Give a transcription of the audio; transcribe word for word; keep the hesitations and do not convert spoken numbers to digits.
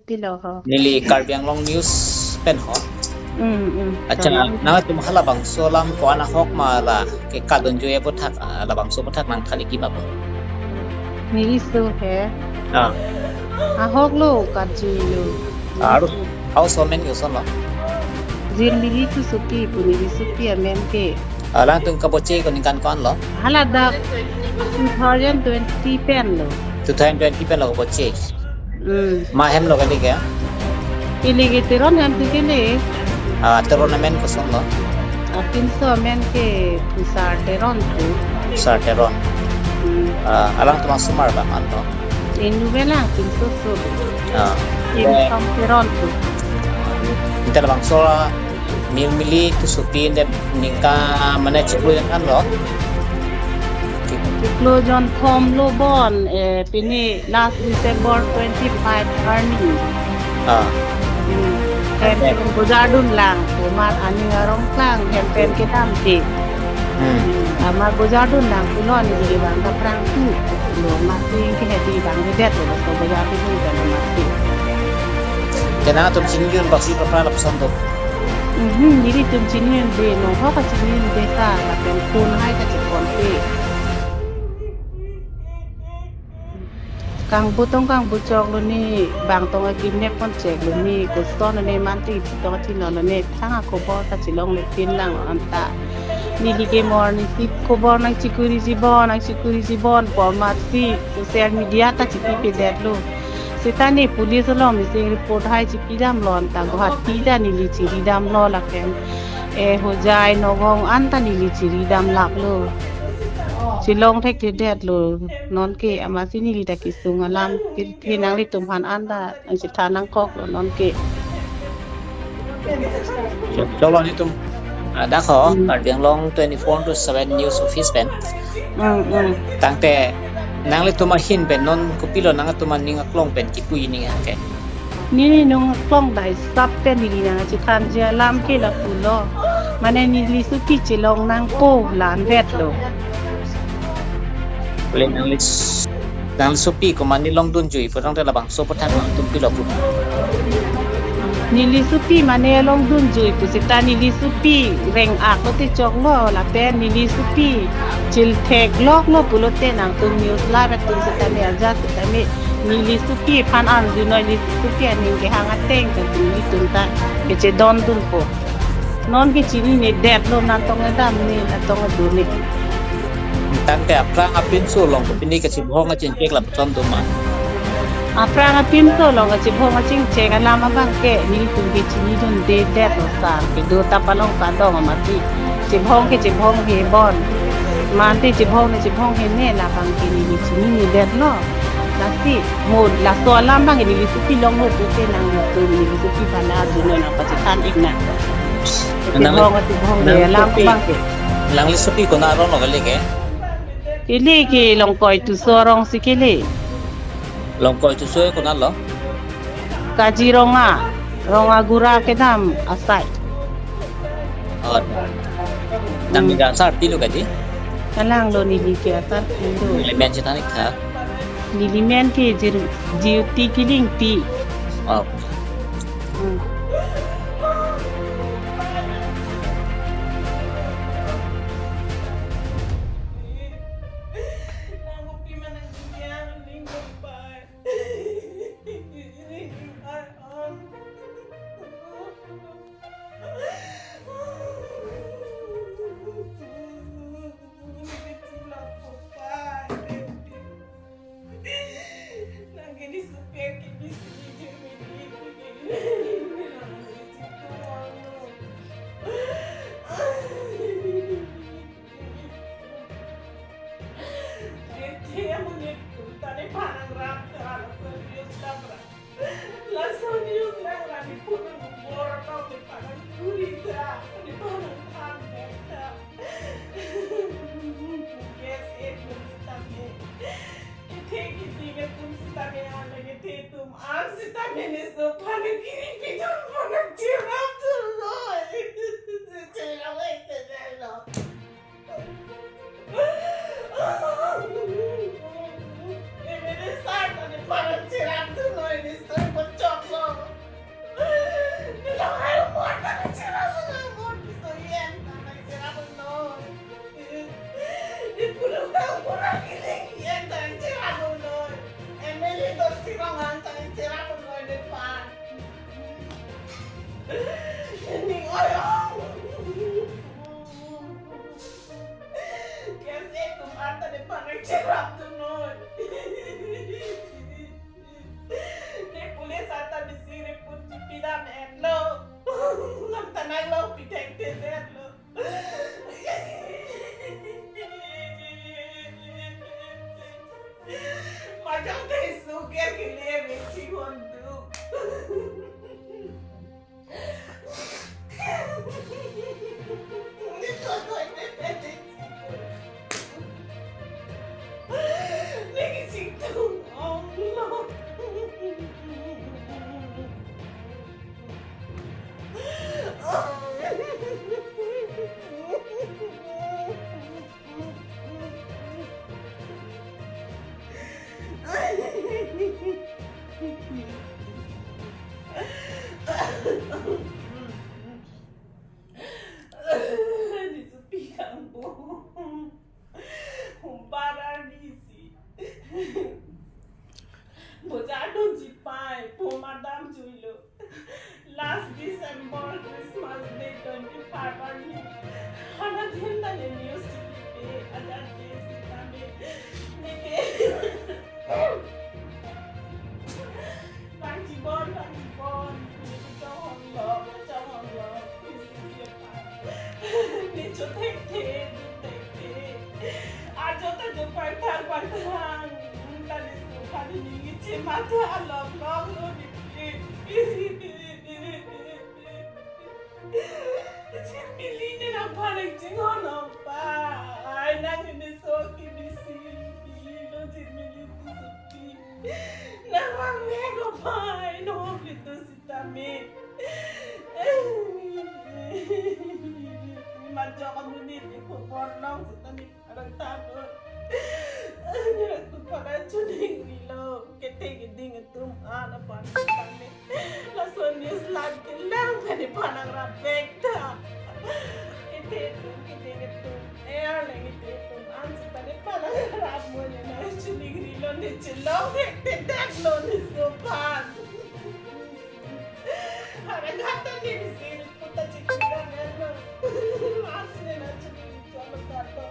Pilo ho? Neli Karbi Anglong News pen ho. Hmm, hmm. Acha, Karbi Anglong. Nangtum halabangso alam ko-an ahok ma la ke kadunjui aputhak, ah, labangso aputhak nangthali ki ma bo? Neli so he. Ah. Ahok lo, kajui lo. Aru, household name koson lo? Jirmili Tissopi pu neli sopi amen ke. Alangtum kaboche ko ningkan ko-an lo? Hala dak two thousand twenty pen lo. Two thousand twenty pen lo kaboche. Hmm. Ma hem lo kali ke? Ili ke Teron hem tu kele. Ah, Teron amen koson lo? Apinso amen ke Pusar Teron tu. Pusar Teron. Hmm. Ah, alangtum asomar abang an lo? Inut abang pinso so. Ah. Kim Eh. Song Teron tu. Inte labangso Jirmili Tissopi inte ningkan mane chiklo jon an lo? Chiklo jonthom lo bon, eh, pini last December twenty-five arni. Ah. Hmm. Hem pen gojardun lang, amat aning arong klang, hem pen kedam ke. Hmm. Hmm. Amat gojardun lang pulo, neli bang kaprang tu lo, amat si ke hedi bang kedet lo, so gojardun kan amat si. Te nangtum chinidun bangsi paprang lapuson do? Mhm, nelitum chinidunde, nonghok kachinidunde ta, lapen phone hai kachepon te. Kangbu tong kangbu chok lo ne, bang tong akidnap pon chek lo ne, koson lo ne, manti tong chino lo ne, thang akobor kachelongle pin lang anta. Neli ke morning si kobor nangchikuriji bon, nangchikuriji bon pu amat si social media ta chipipedet lo. Seta ne police along missing report hai chipidam lo anta, Guwahati ta neli chiridam lo lapen, eh, Hojai Nagaon anta neli chiridam lak lo. Chelong thekthedet lo. Non ke amatsi neli ta kesung alam ke, ke nanglitum aphan anta nangchethan nangkok lo non ke. Choklo nelitum, ah, dak ho, Hmm. Karbi Anglong twenty-four into seven News Office pen. Hmm, hmm. Tangte nanglitum ahin pen non kopilo nangtum aning aklong pen kipu ini ya ke? Neli nung aklong dai sap pen neli nangchethanji alam ke lapulo. Mane neli sopi chelong nangpo la-an vet lo. Pule nangli s-, nangli sopi komat ne longdunjui pu tangte labangso aputhak nangtum pilo pu? Neli sopi mane longdunjui pu seta neli sopi reng-ak lote choklo lapen neli sopi chilthek lok lo pulote nangtum news live atum seta ne ajat seta ne neli sopi aphan arjunoi, neli sopi aning kehang ateng kan nelitum ta kechedondunpo. Non ke chininedet lo, nangtum kedam ne, nangtum kedo ne. Tangte aphrang apinso along ko pini kachibhong kachingchek lapuson do ma? Aphrang apinso along kachibhong kachingchek alam abang ke nelitum ke chinidundedet lo sar, kedo ta palong padong amatsi. Chibhong ke chibhong he bon. Manti chibhong ne chibhong he ne labang ke neli chininedet lo. Lasi mo laso alam abang neli sopi longlo pusi nangtum neli sopi aphan arjunoi nangpachethan ik nang. Nang- Chibhong chibhong nang he alam sopi, abang ke. Nangli sopi konat arong lo kali ke? Ili ke Longkoi Tisso arong si kele. Longkoi Tisso konat lo? Kaziranga, Rongagura kedam asai. Oh. Nangli asar pilo kadi? Kalang lo neli ke asar pilo. Nangli men chethan ik tha. Neli men ke Jir-, Jyoti Killingpi. Oh. Hmm. Lason news lang rani pun bor tau di panan kuri ta, di panan than ta. Yes, eh, pun sitame. Kethe kiti ke tum sitame, ane kethe tum an sitame ne so panan kiri pidun panan cherap tu loi. Cherap loi te de lo. Thekthe, thekthe. Ajo ta jo pangthang pangthang. Tani so kali ningje matha alok lok lo ni. Jirmili ne nangphan nangchinghon nangpa. Ai nang ini so kibisi. Lo Jirmili tu suti. Nang rang mego pa. Ai no beli tu sitame. Majok amuni di khobor long sitame. Arang tano. Nirang tu pada chuning rilo. Kethe keding atum ana pan tane. Laso news lam kelang tane panang rapek ta. Kethe atum, kethe atum. Eh, arleng kethe atum. An sitane panang rap mo ne na chuning rilo ne chelong hek te dak lo ne sopan. Arang hata ne sil puta chikita ne lo. Mas ne na chuning rilo lo kato.